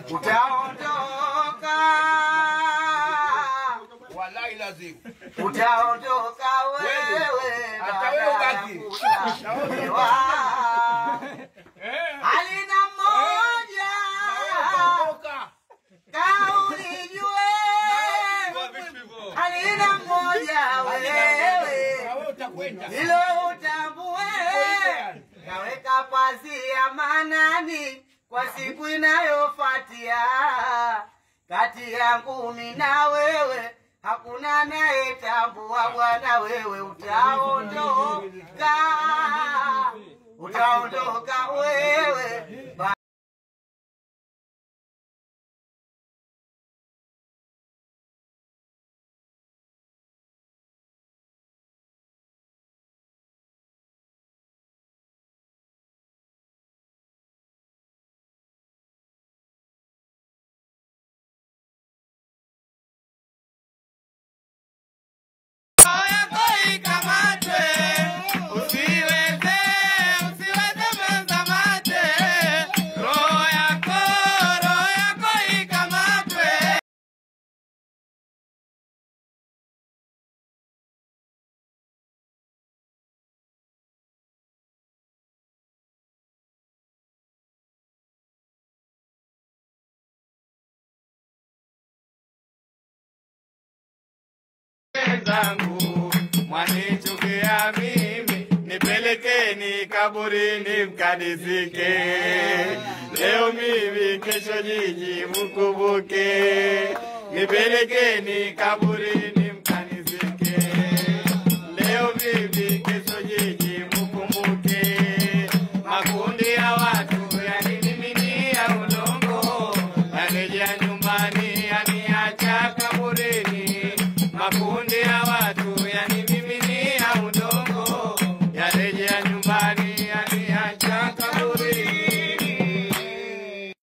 Utaondoka. Wallahi lazim. Utaondoka wewe. Hata wewe ubaki. Halina moja. Kauli jue. Halina moja wewe. Hilo utambue. Kaweka pazia manani kwa siku inayofuatia. Kati yangu mimi na wewe hakuna anayetambua. Bwana wewe utaondoka. Utaondoka wewe. Zangu mwanichukia mimi, nipelekeni kaburini mkanizike. Leo mimi kesho nyinyi mkumbuke, nipelekeni kaburini.